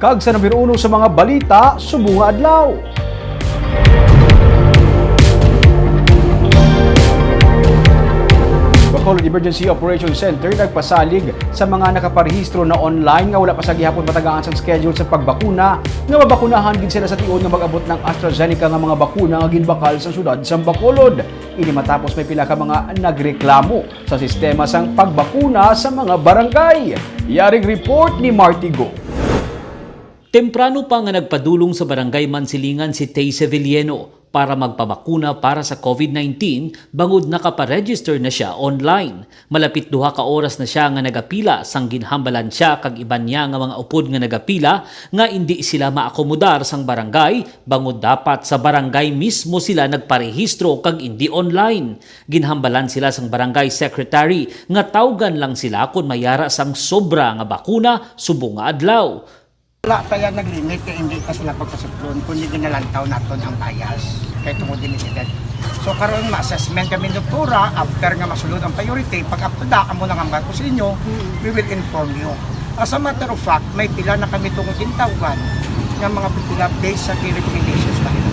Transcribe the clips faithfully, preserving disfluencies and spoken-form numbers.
Kag sa number uno sa mga balita subong nga adlaw. Bacolod Emergency Operations Center nagpasalig sa mga nakaparehistro na online nga wala pa sa gihapon matagaan sang schedule sa pagbakuna, nga mabakunahan gid sila sa tion nga mag-abot ng AstraZeneca nga mga bakuna nga ginbakal sa siyudad sang Bacolod. Ini matapos may pila ka mga nagreklamo sa sistema sang pagbakuna sa mga barangay. Yaring report ni Marty Go. Temprano pa nga nagpadulong sa Barangay Mansilingan si Tay Sevilleno para magpabakuna para sa COVID nineteen, bangod nakaparegister na siya online. Malapit duha ka oras na siya nga nagapila, sang ginhambalan siya kag iban niya nga mga upod nga nagapila nga indi sila maakomodar sang barangay, bangod dapat sa barangay mismo sila nagparehistro kag indi online. Ginhambalan sila sang barangay secretary nga tawgan lang sila kon may yara sang sobra nga bakuna subong nga adlaw. Wala pa yan nag-limit kay hindi pa sila pagpasuplon, kundi ginalantaw naton ang bias kay tungod din sila. So karon ma-assessment kami, doktora, after nga masulod ang priority, pag apod na amo nang ambag ko sa inyo, we will inform you. As a matter of fact, may pila na kami tungod gintawgan nga mga pipila based sa key recommendations na ito.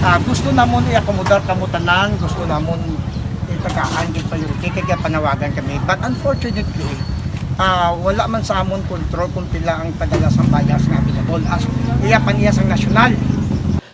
Ah, gusto namon i-accommodar kamo tanan, gusto namon itagaan gid priority kay panawagan kami. But unfortunately, ah, wala man sa amon control kung pila ang padala sang bias nga available as iya pa niya sang nasyonal.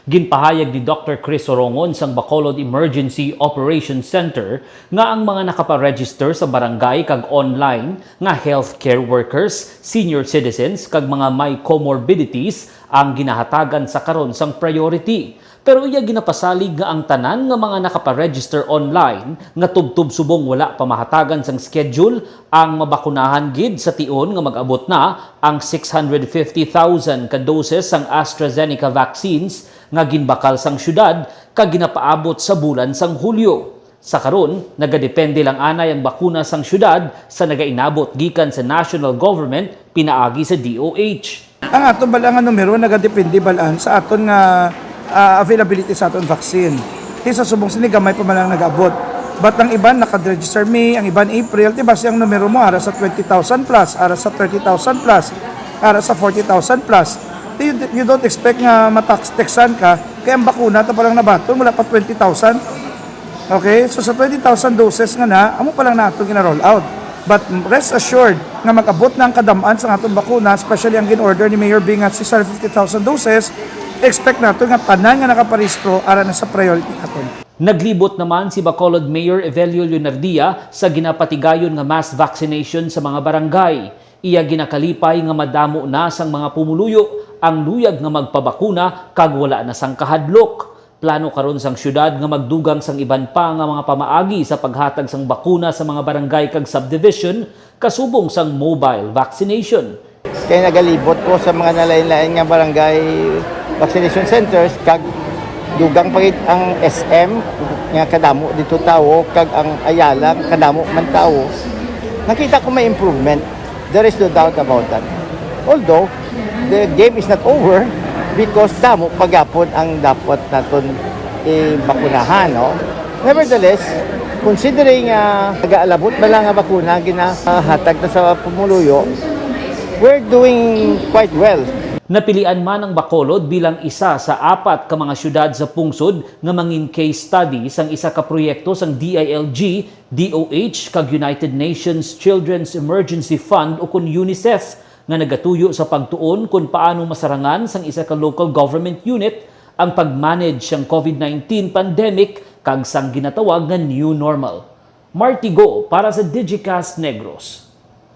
Ginpahayag ni Doctor Chris Sorongon sang Bacolod Emergency Operations Center nga ang mga nakaparegister sa barangay kag online nga healthcare workers, senior citizens, kag mga may comorbidities ang ginahatagan sa karon sang priority. Pero iya ginapasalig nga ang tanan nga mga nakaparegister online nga tubtob subong wala pa mahatagan sang schedule ang mabakunahan gid sa tion nga mag-abot na ang six hundred fifty thousand ka doses sang AstraZeneca vaccines nga ginbakal sang syudad kag ginapaabot sa bulan sang Hulyo. Sa karon, nagadepende lang anay ang bakuna sang syudad sa nagainabot gikan sa national government pinaagi sa D O H. Ang aton bala nga numero nagadepende balaan sa aton nga, ah, availability sa aton vaccine. Ti sa subong sini gamay pa man ang nag-abot. But ang iban naka-register May, ang iban April, ti basi ang numero mo ara sa twenty thousand plus, ara sa thirty thousand plus, ara sa forty thousand plus. Ti you, you don't expect nga matax-, taxan ka kay ang bakuna ta palang nabaton wala pa twenty thousand. Okay, so sa twenty thousand doses nga na, amo pa lang nato gina-roll out. But rest assured nga mag-abot na ang kadam-an sa aton bakuna, especially ang gin-order ni Mayor Bing nga six hundred fifty thousand doses, expect nato nga tanan nga nakaparehistro ara na sa priority naton. Naglibot naman si Bacolod Mayor Evelio Leonardia sa ginapatigayon nga mass vaccination sa mga barangay. Iya ginakalipay nga madamo na sang mga pumuluyo ang luyag nga magpabakuna kag wala na sang kahadlok. Plano karon sang siyudad nga magdugang sang iban pa nga mga pamaagi sa paghatag sang bakuna sa mga barangay kag subdivision, kasubong sang mobile vaccination. Kay nagalibot ko sa mga nalain-lain nga barangay vaccination centers, kag dugang pa gid ang S M nga kadamo dito tawo, kag ang Ayala kadamo man tawo. Nakita ko may improvement. There is no doubt about that. Although, the game is not over because damo pa gyapon ang dapat naton ibakunahan, no? Nevertheless, considering, ah, nagaalabot na lang nga bakuna ginahatag na sa pumuluyo, we're doing quite well. Napilian man ang Bacolod bilang isa sa apat ka mga siyudad sa pungsod nga mangin case study sang isa ka proyekto sang D I L G, D O H, kag United Nations Children's Emergency Fund, ukon UNICEF, nga nagatuyo sa pagtuon kon paano masarangan sang isa ka local government unit ang pag-manage sang COVID nineteen pandemic kag sang ginatawag nga new normal. Marty Go para sa Digicast Negros.